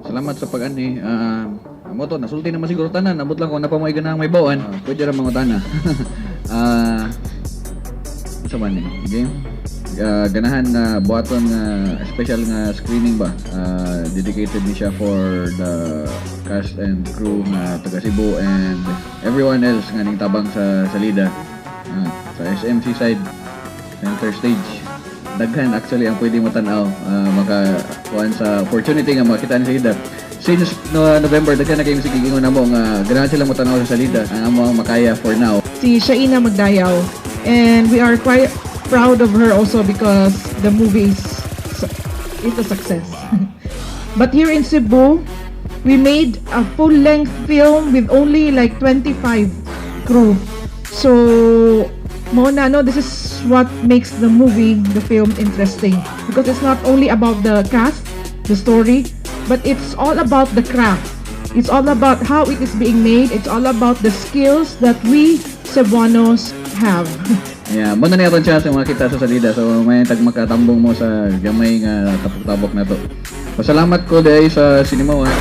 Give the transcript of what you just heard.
Salamat sa pag-anhi. Amo to, nasulti naman siguro tanan. Abot lang kung naa pa mo'y ganahang mahibaw-an. Pwede ra mangutana. Sa man eh. Okay? Ganahan na buhaton nga special nga screening ba? Dedicated ni siya for the cast and crew nga taga Cebu and everyone else nga ning tabang sa salida. Sa SMC side, center stage. Daghan actually ang pwede mo tan-aw, maka kuan sa opportunity nga makita ni salida. Since no, November, daghan na kayo sige ingon namo nga ganahan sila mo tan-aw sa salida. Ang amo ang makaya for now. Si Shaina Magdayao. And we are quite proud of her also because the movie is a success. But here in Cebu, we made a full-length film with only like 25 crew. So, mao na, no, this is what makes the movie, the film, interesting. Because it's not only about the cast, the story, but it's all about the craft. It's all about how it is being made. It's all about the skills that we Cebuanos have. Yeah, mao na niya aton chance nga makita sa salida. So may tag makatambong mo sa gamay nga tapok-tapok na to. Pasalamat ko dahil sa Cinema One.